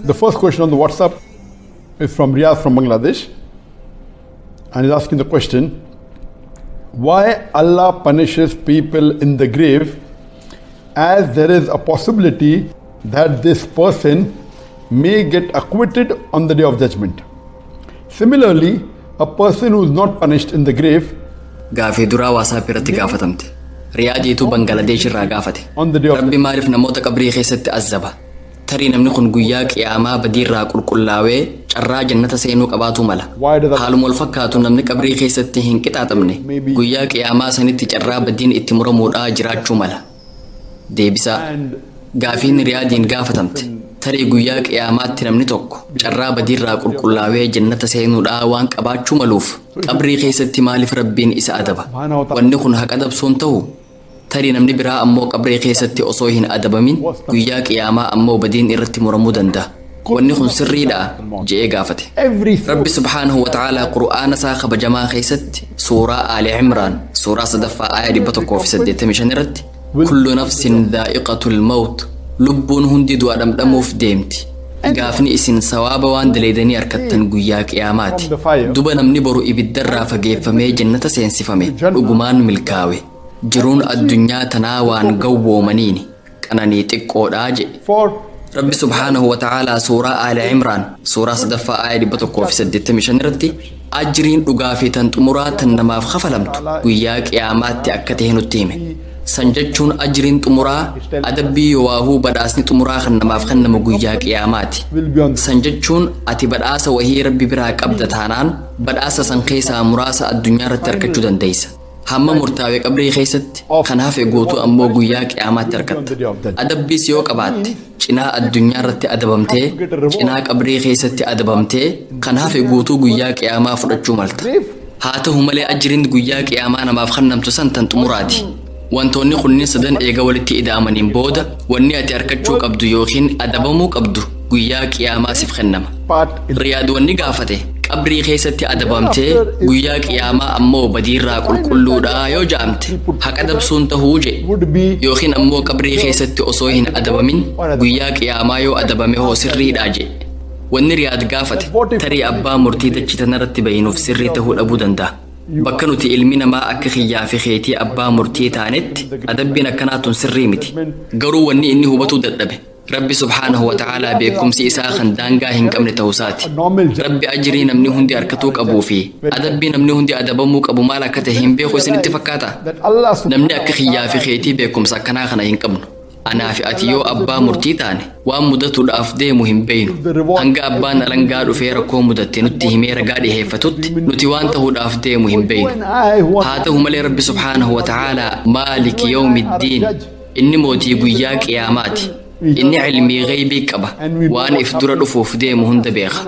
The first question on the WhatsApp is from Riyaz from Bangladesh, and he's asking the question, why Allah punishes people in the grave, as there is a possibility that this person may get acquitted on the Day of Judgment. Similarly, a person who is not punished in the grave Gaafii duraa WhatsApp irratti gaafatamte. Riyaadiitu Bangaladesh irraa gaafate. on the day of Rabbi maaliif namoota qabrii keessatti azaba? Tarii namni kun guyyaa qiyaamaa badiirraa qulqullaawee carraa jannata seenuu qabaatu mala. Why does that- Haaluma wal fakkaatu, namni qabrii keessatti hin qixaaxamne guyyaa qiyaamaa sanitti carraa badiin itti muramuudhaa jiraachuu mala. Deebisaa. And Gaafiin Riyaadiin gaafatamte, tarii guyyaa qiyaamaatti namni tokko carraa badiirraa qulqullaawee jannata seenuudhaa waan qabaachuu maluuf, qabrii keessatti maaliif Rabbiin isa adaba? Wanni kun haqa dabsuun ta'u? Tarii namni biraa ammoo qabrii keessatti osoo hin adabamin guyyaa qiyaamaa ammoo badiin irratti muramuu danda'a. Wanni kun sirriidha je'ee gaafate. Every soul Rabbi subhaanahu wa ta'aalaa Qur'aana isaa kabajamaa keessatti, suuraa Aali Cimraan, suuraa sadaffaa, aaya 185 irratti, "كل نفس ذائقة الموت", lubbuun hundi du'a dhamdhamuuf deemti. Gaafni isin sawaaba waan daleeydanii harkattan guyyaa qiyaamaati. Duba namni boru ibiddarraa fageeffamee jannata seensifame dhugumaan milkaawe. Jiruun addunyaa tanaa waan gawwoomaniini qananii xiqqoodhaa jedhe. For Rabbi subhaanahu wa ta'aalaa suuraa Aali Cimraan, suuraa sadaffaa, aaya 185 irratti ajriin dhugaa fi tan xumuraa tan namaaf kafalamtu guyyaa qiyaamaatti akka ta'e nutti hime. San jechuun ajriin xumuraa, adabbii yowaahuu badhaasni xumuraa kan namaaf kennamu guyyaa qiyaamaati. Will be on San jechuun ati badhaasa wahii Rabbi biraa qabda taanaan, badhaasa san keessaa muraasa addunyaa irratti argachuu dandeessa. Hamma murtaawee qabrii keessatti, kan hafe guutuu ammoo guyyaa qiyaamaatti argatta. Adabbiis yoo qabaatte, cinaa addunyaa irratti adabamtee, cinaa qabrii keessatti adabamtee, kan hafe guutuu guyyaa qiyaamaa fudhachuu malta. Haa ta'u malee, ajriin guyyaa qiyaamaa namaaf kennamtu san tan xumuraati. Wantoonni kunniin sadan eega walitti ida'amaniin booda, wanni ati argachuu qabdu yookiin adabamuu qabdu guyyaa qiyaamaa siif kennama. Part in Riyaad wanni gaafate, qabrii keessatti adabamtee guyyaa qiyaamaa ammoo badiirraa qulqulluudhaa yoo ja'amte haqa dabsuun tahuu jedhe. Would be Yookiin ammoo qabrii keessatti osoo hin adabamin guyyaa qiyaamaa yoo adabame hoo sirriidhaa jedhe. Wanni Riyaad gaafate tarii abbaa murtii dachii tanarratti bahinuuf sirrii tahuu dhabuu danda'a. Bakka nuti ilmi namaa akka kiyyaa fi keetii abbaa murtii taanetti adabbiin akkanaa tun sirrii miti. Garuu wanni inni hubatuu dadhabe, Rabbi subhaanahu wa ta'aalaa beekumsi isaa kan daangaa hin qabne ta'uusaati. Rabbi ajrii namni hundi argatuu qabuu fi adabbii namni hundi adabamuu qabu maal akka ta'e hin beeku isinitti fakkaata? That Allah Namni akka kiyyaa fi keetii beekumsa akkanaa kana hin qabnu. Anaa fi ati yoo abbaa murtii taane, waan mudatuudhaaf deemu hin beeynu. Hanga abbaan alangaa dhufee rakkoo mudatte nutti himee ragaa dhiheeffatutti, nuti waan ta'uudhaaf deemu hin beeynu. Haa ta'u malee, Rabbi subhaanahu wa ta'aalaa مالك يوم الدين, inni mootii guyyaa qiyaamaati. Inni cilmii gaybii qaba. Waan if dura dhufuuf deemu hunda beeka.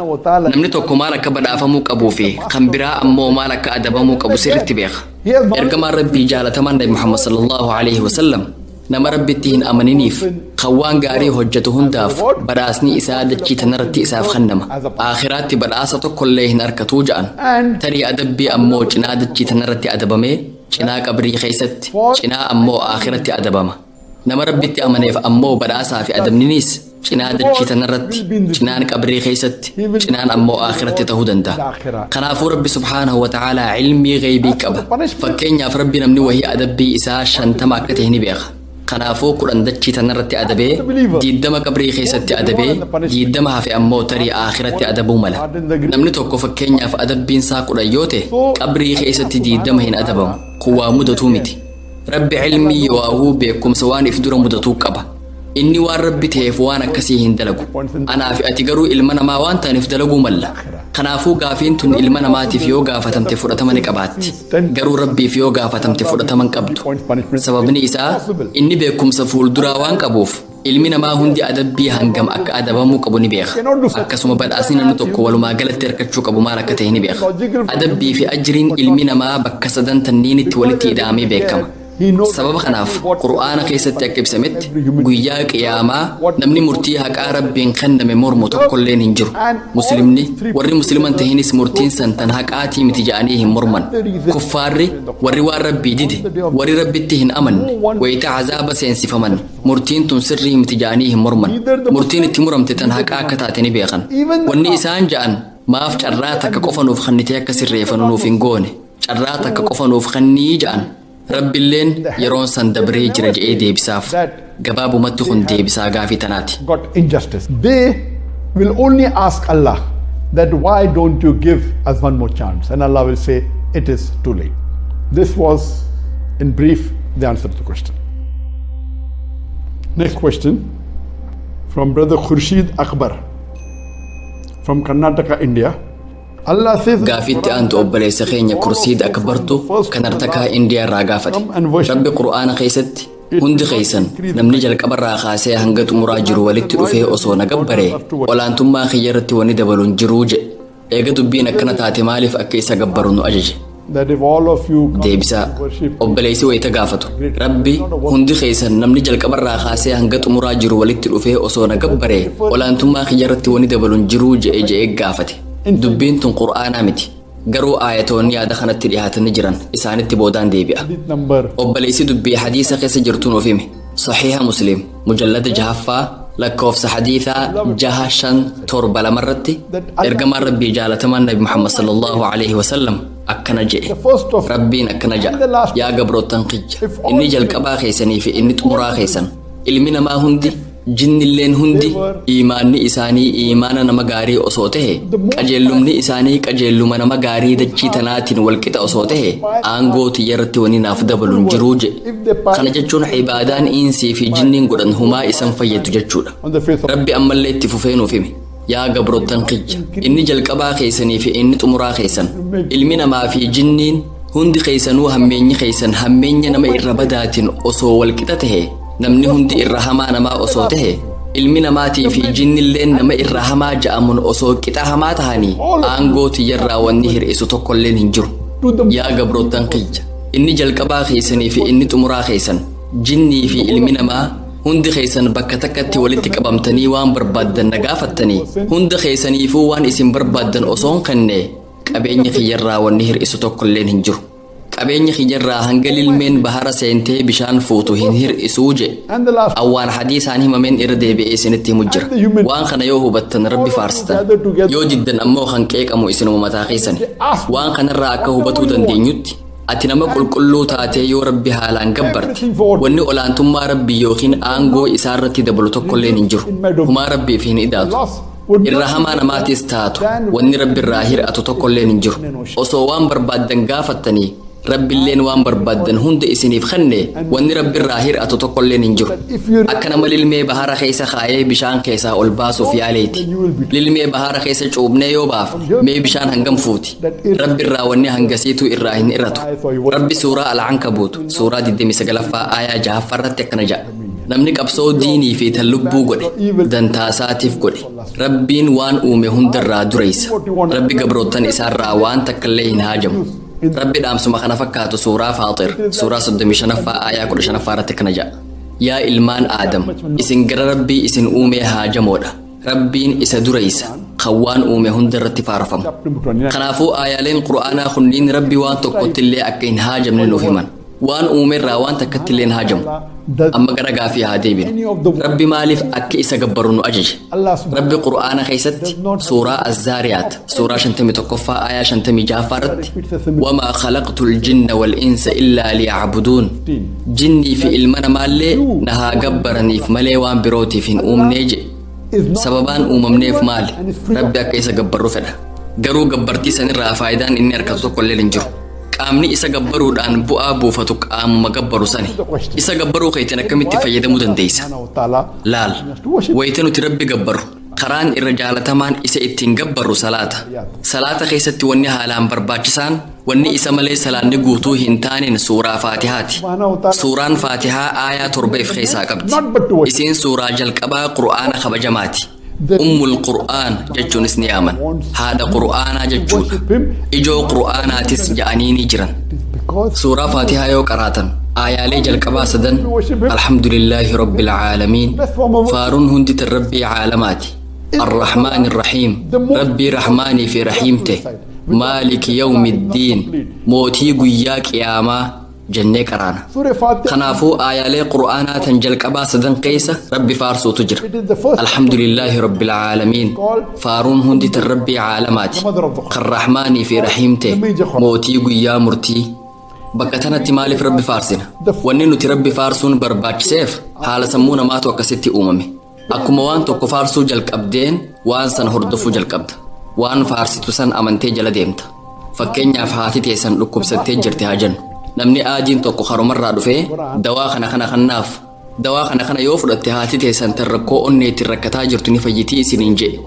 Namni tokko maal akka badhaafamuu qabuu fi kan biraa ammoo maal akka adabamuu qabu sirritti beeka. Ergamaan Rabbii jaalatamaan Nabi Muhammad sallallahu alaihi wasallam, nama Rabbitti hin amaniniif kan waan gaarii hojjetu hundaaf badhaasni isaa dachii tanarratti isaaf kennama. Aakhiraatti badhaasa tokkollee hin argatuu ja'an. Tarii adabbii ammoo cinaa dachii tanarratti adabamee, cinaa qabrii keessatti, cinaa ammoo aakhiraatti adabama. Nama Rabbitti amaneef ammoo badhaasaa fi adabninis cinaa dachii tanarratti, cinaan qabrii keessatti, cinaan ammoo aakhiraatti ta'uu danda'a. Kanaafuu Rabbi subhaanahu wa ta'aalaa cilmii gaybii qaba. Fakkeenyaaf, Rabbi namni wahii adabbii isaa 50 akka ta'e ni beeka. Kanaafuu 10 dachii tanarratti adabee, 20 qabrii keessatti adabee, 20 hafe ammoo tarii aakhiraatti adabuu mala. Namni tokko fakkeenyaaf adabbiin isaa 10 yoo ta'e, qabrii keessatti 20 hin adabamu. Kun waa mudatuu miti. Rabbi cilmii yowaahuu beekumsa waan if dura mudatuu qaba. Inni waan Rabbi ta'eef waan akkasii hin dalagu. Anaa fi ati garuu ilma namaa waan ta'aniif dalaguu malla. Kanaafuu gaafiin tun ilma namaatiif yoo gaafatamte fudhatama ni qabaatti. Garuu Rabbiif yoo gaafatamte fudhatama hin qabdu. Sababni isaa, inni beekumsa fuulduraa waan qabuuf, ilmi namaa hundi adabbii hangam akka adabamuu qabu ni beeka. Akkasuma badhaasni namni tokko walumaa galatti argachuu qabu maal akka ta'e ni beeka. Adabbii fi ajriin ilmi namaa bakka sadan tanniinitti walitti ida'amee beekama. He knows Sababa kanaaf Qur'aana keessatti akka ibsametti, guyyaa Qiyaamaa namni murtii haqaa Rabbiin kenname mormu tokkolleen hin jiru. Muslimni, warri Musliman tahinis murtiin san tan haqaatii miti ja'anii hin morman. Kuffaarri, warri waan Rabbii dide, warri Rabbitti hin amanne, wayita azaaba seensifaman murtiin tun sirrii miti ja'anii hin morman. Murtiin itti muramte tan haqaa akka taate ni beekan. Wanni isaan ja'an, maaf carraa takka qofa nuuf kennitee akka sirreeffannu nuuf hin goone? Carraa takka qofa nuuf kennii ja'an. Rabbiilleen yeroon san dabree jira je'ee deebisaaf. Gabaabumatti kun deebisaa gaafii tanaati. got injustice. They will only ask Allah that why don't you give us one more chance? And Allah will say, it is too late. This was, in brief, the answer to the question. Next question from Brother Khurshid Akbar from Karnataka, India. Allah says Gaafiitti aantu obboleessa keenya Kursiid Akbartu kan Artakaa Indiyaa irraa gaafate. Rabbi Qur'aana keessatti, hundi keessan namni jalqabarraa kaasee hanga xumuraa jiru walitti dhufee osoo na gabbaree, olaantummaa kiyya irratti wanni dabaluun jiruu jedhe. Eega dubbiin akkana taate, maaliif akka isa gabbaru nu ajaje? that if all of you come Deebisaa. to worship Obboleessi wayita gaafatu, Rabbi hundi keessan namni jalqabarraa kaasee hanga xumuraa jiru walitti dhufee osoo na gabbaree, olaantummaa kiyya irratti wanni dabaluun jiruu je'e je'ee gaafate. Dubbiin tun Qur'aanaa miti. Garuu aayatoonni yaada kanatti dhiyaatanii jiran, isaanitti boodaan deebi'a. Hadith number Obboleessi dubbii hadiisa keessa jirtu nuuf hime. Saxiiha Muslim mujallada jahaffaa, lakkoofsa hadiisaa 6572rratti, ergamaan Rabbii jaalatamaan Nabi Muhammad sallallahu alaihi wasallam akkana jedhe: the first of Rabbiin akkana jedha, yaa gabroottan kiyya, inni jalqabaa keessanii fi inni xumuraa keessan, ilmi namaa hundi, jinnilleen hundi, iimaanni isaanii iimaana nama gaarii osoo tahe, qajeellumni isaanii qajeelluma nama gaarii dachii tanaatiin walqixa osoo tahe, aangoo tiyya irratti wani naaf dabalu hin jiruu jedhe. Kana jechuun ibaadaan insii fi jinniin godhan humaa isan fayyadu jechuudha. on the face of Rabbi ammallee itti fufee nuuf hime: yaa gabroottan kiyya, inni jalqabaa keessanii fi inni xumuraa keessan, ilmi namaa fi jinniin hundi keessanuu, hammeenyi keessan hammeenya nama irra badaatiin osoo walqixa tahe, namni hundi irra hamaa namaa osoo tahe, ilmi namaatii fi jinnilleen nama irra hamaa ja'amun osoo qixa hamaa tahanii, aangoo tiyyarraa wanni hir'isu tokkolleen hin jiru. Yaa gabroottan kiyya, inni jalqabaa keessanii fi inni xumuraa keessan, jinnii fi ilmi namaa hundi keessan bakka takkatti walitti qabamtanii waan barbaaddan na gaafattanii, hunda keessaniifuu waan isin barbaaddan osoo hin kenne, qabeenya kiyyarraa wanni hir'isu tokkolleen hin jiru. Qabeenya kiyyarraa hanga lilmeen bahara seentee bishaan fuutu hin hir'isuu jedhe. And the last Awwaan hadiisaan himameen irra deebi'ee isinitti himu jira. Waan kana yoo hubattan Rabbi faarsitan, yoo diddan ammoo kan qeeqamu isinuma mataa keessani. Waan kanarraa akka hubatuu dandeenyutti, ati nama qulqulluu taatee yoo Rabbi haalaan gabbarte, wanni olaantummaa Rabbii yookiin aangoo isaarratti dabalu tokkolleen hin jiru. Humaa Rabbiif hin idaatu. Irra hamaa namaatis taatu, wanni Rabbi irraa hir'atu tokkolleen hin jiru. Osoo waan barbaaddan gaafattanii, Rabbiilleen waan barbaaddan hunda isiniif kenne, wanni Rabbi irraa hir'atu tokkolleen hin jiru. Akka nama lilmee bahara keessa kaayee bishaan keessaa ol baasuuf yaaleeti. Lilmee bahara keessa cuubnee yoo baafne, mee bishaan hangam fuuti? Rabbi irraa wanni hangasiitu irraa hin hir'atu. Rabbi suuraa Al-Ankabuut suuraa 29ffaa aayaa 6ffaa irratti akkana jedha: namni qabsoo diinii fi tan lubbuu godhe dantaasaatiif godhe. Rabbiin waan uume hundarraa dureessa. Rabbi gabroottan isaarraa waan takkallee hin haajamu. Rabbi dhaamsuma kana fakkaatu suuraa Faaxir suuraa 35ffaa aayaa 15ffaa irratti akkana jedha: yaa ilmaan Aadam, isin gara Rabbii isin uumee haajamoodha. Rabbiin isa dureessa kan waan uume hunda irratti faarfamu. Chapter number 29. Kanaafuu aayaaleen Qur'aanaa kunniin Rabbi waan tokkotti illee akka hin haajamne nuuf himan. Waan uumerraa waan takkatti illee hin haajamu. Amma gara gaafii haa deebinu. Rabbi maaliif akka isa gabbaru nu ajaje? Rabbi Qur'aana keessatti suuraa Azzaariyaat suuraa 51ffaa aayaa 56ffaa irratti, wamaa khalaqtu ljinna wal insa illaa liyacbuduun, jinnii fi ilma namaallee na haa gabbaraniif malee waan birootiif hin uumnee jedhe. Sababaan uumamneef maali? Rabbi akka isa gabbarru fedha. Garuu gabbartii sanirraa faayidaan inni argatu tokkollee hin jiru. Qaamni isa gabbaruudhaan bu'aa buufatu qaamuma gabbaru sani. Isa gabbaruu keetiin akkamitti fayyadamuu dandeessa? Laal, wayita nuti Rabbi gabbarru, karaan irra jaalatamaan isa ittiin gabbarru salaata. Salaata keessatti wanni haalaan barbaachisaan, wanni isa malee salaanni guutuu hin taaneen, suuraa Faatihaati. Suuraan Faatihaa aayaa 7 if keessaa qabdi. Isiin suuraa jalqabaa Qur'aana kabajamaati. Ummul Qur'aan jechuunis ni yaaman. Haadha Qur'aanaa jechuudha. Ijoo Qur'aanaatis ja'anii ni jiran. Suuraa Faatihaa yoo qaraatan, Aayaalee jalqabaa sadan, "Alhamdulillaahi Rabbil Caalamiin, faaruun hundi tan Rabbii caalamaati, Arrahmaan Irrahiim, Rabbii Rahmaanii fi Rahiim ta'e, Maaliki Yawmiddiin, mootii guyyaa qiyaamaa" jennee qaraana. Surah Fatiha. Kanaafuu aayaalee Qur'aanaa tan jalqabaa sadan keessa Rabbi faarsuutu jira. "Alhamdulillaahi Rabbil Caalamiin, faaruun hundi tan Rabbii caalamaati, kan Rahmaanii fi Rahiim ta'e, mootii guyyaa murtii." Bakka tanatti maaliif Rabbi faarsina? Wanni nuti Rabbi faarsuun barbaachiseef haala sammuu namaatu akkasitti uumame. Akkuma waan tokko faarsuu jalqabdeen waan san hordofuu jalqabda. Waan faarsitu san amantee jala deemta. Fakkeenyaaf, haati teessan dhukkubsattee jirti haa jennu. Namni aajiin tokko karumarraa dhufee, "Dawaa kana kana kannaaf, dawaa kana kana yoo fudhatte haati teessan tan rakkoo onneetiin rakkataa jirtu ni fayyitii" isiniin jedhe.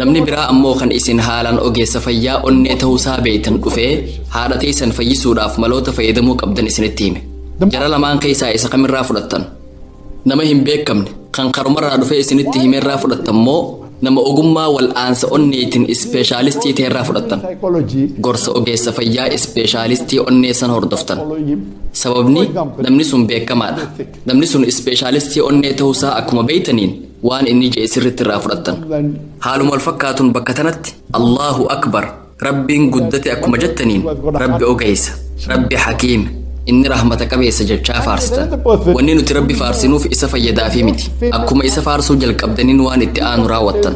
Namni biraa ammoo kan isin haalaan ogeessa fayyaa onnee ta'uusaa beektan dhufee haadha teessan fayyisuudhaaf maloota fayyadamuu qabdan isinitti hime. Jara lamaan keessaa isa kamirraa fudhattan? Nama hin beekamne kan karumarraa dhufee isinitti himerraa fudhattan moo nama ogummaa wal'aansa onneetiin ispeeshaalistii ta'erraa fudhattan? Psychology. Gorsa ogeessa fayyaa ispeeshaalistii onnee san hordoftan. Following him. Sababni namni sun beekamaadha. Namni sun ispeeshaalistii onnee ta'uusaa akkuma beeytaniin waan inni je'e sirriitti irraa fudhattan. Then Haaluma wal fakkaatuun bakka tanatti "Allahu Akbar, Rabbiin guddate" akkuma jettaniin Rabbi ogeessa, Rabbi hakiim, inni rahmata qabeessa jechaa faarsitan. Wanni nuti Rabbi faarsinuuf isa fayyadaafii miti. Akkuma isa faarsuu jalqabdaniin waan itti aanu raawwattan.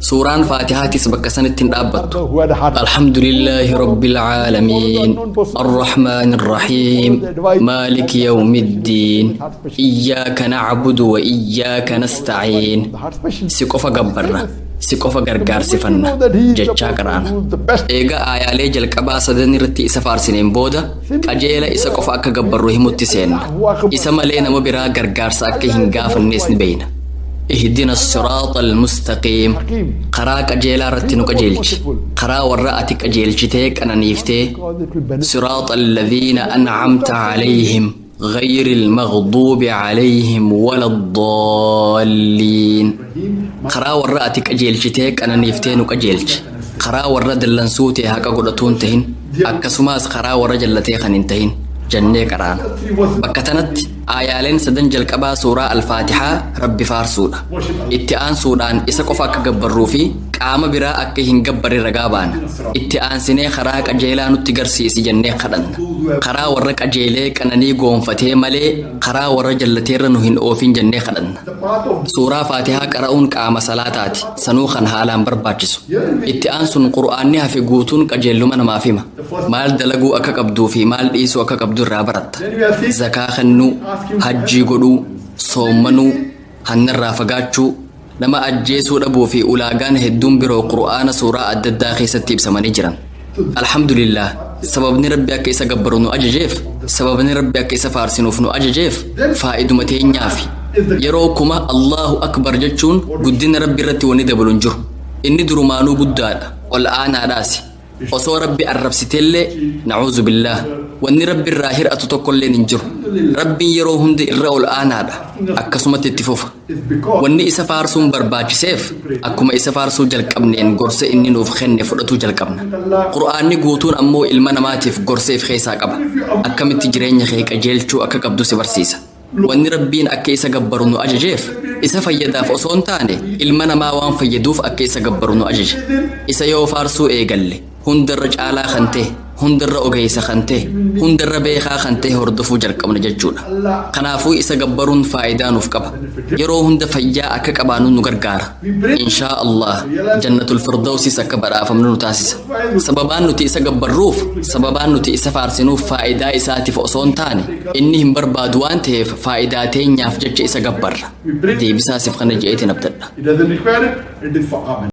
Suuraan Faatihaatis bakka sanitti hin dhaabbattu. Who had a heart. "الحمد لله رب العالمين، الرحمن الرحيم، مالك يوم الدين، إياك نعبد وإياك نستعين." The heart specialist. Si qofa gabbarra, si qofa gargaarsifanna jechaa qaraana. Eega aayaalee jalqabaa sadan irratti isa faarsineen booda qajeela isa qofa akka gabbarru himutti seenna. Isa malee nama biraa gargaarsa akka hin gaafannes ni beeyna. "اهدنا الصراط المستقيم", karaa qajeelaa irratti nu qajeelchi, karaa warra ati qajeelchitee qananiiftee. Because it will benefit. "صراط الذين أنعمت عليهم، غير المغضوب عليهم ولا الضالين", karaa warra ati qajeelchitee qananiiftee nu qajeelchi, karaa warra dallansuu ta'e haqa godhatuun tahin, akkasumas karaa warra jallatee kan hin tahin jennee qaraana. Bakka tanatti aayaaleen sadan jalqabaa suuraa Alfaatixaa Rabbi faarsuudha. Itti aansuudhaan isa qofa akka gabbarruu fi qaama biraa akka hin gabbarre ragaa baana. Itti aansinee karaa qajeelaa nutti garsiisi jennee kadhanna. Karaa warra qajeelee qananii goonfatee malee karaa warra jallateerra nu hin oofin jennee kadhanna. Suuraa Faatihaa qara'uun qaama salaataati, sanuu kan haalaan barbaachisu. Itti aansuun Qur'aanni hafe guutuun qajeelluma namaaf hima. Maal dalaguu akka qabduu fi maal dhiisuu akka qabdu irraa baratta. Zakaa kennuu, hajjii godhuu, soommanuu, hannarraa fagaachuu, nama ajjeesuu dhabuu fi ulaagaan hedduun biroo Qur'aana suuraa adda addaa keessatti ibsamanii jiran. Alhamdulillah, sababni Rabbi akka isa gabbaru nu ajajeef, sababni Rabbi akka isa faarsinuuf nu ajajeef faa'iduma teenyaafi. Yeroo kuma "Allahu Akbar" jechuun guddina Rabbi irratti wanni dabalu hin jiru. Inni durumaanuu guddaadha, ol aanaadhaasi. Osoo Rabbi arrabsiteellee, na'uuzu billaah, wanni Rabbi irraa hir'atu tokkolleen hin jiru. Rabbiin yeroo hunda irra ol aanaadha, akkasumatti itti fufa. Wanni isa faarsuun barbaachiseef akkuma isa faarsuu jalqabneen gorsa inni nuuf kenne fudhatuu jalqabna. Qur'aanni guutuun ammoo ilma namaatiif gorsa if keessaa qaba. Akkamitti jireenya kee qajeelchuu akka qabdu si barsiisa. Wanni Rabbiin akka isa gabbaru nu ajajeef isa fayyadaaf osoo hin taane ilma namaa waan fayyaduuf akka isa gabbaru nu ajaje. Isa yoo faarsuu eegalle hundarra caalaa kan ta'e, hundarra ogeessa kan ta'e, hundarra beekaa kan ta'e hordofuu jalqabna jechuudha. Kanaafuu isa gabbaruun faayidaa nuuf qaba. Yeroo hunda fayyaa akka qabaannu nu gargaara. Inshaa Allah Jannatul Firdawsis akka badhaafamnu nu taasisa. Sababaan nuti isa gabbarruuf, sababaan nuti isa faarsinuuf faayidaa isaatiif osoo hin taane inni hin barbaadu waan ta'eef faayidaa teenyaaf jecha isa gabbarra. Deebisaasiif kana je'eetiin abdadha. It doesn't require it, it is for our benefit.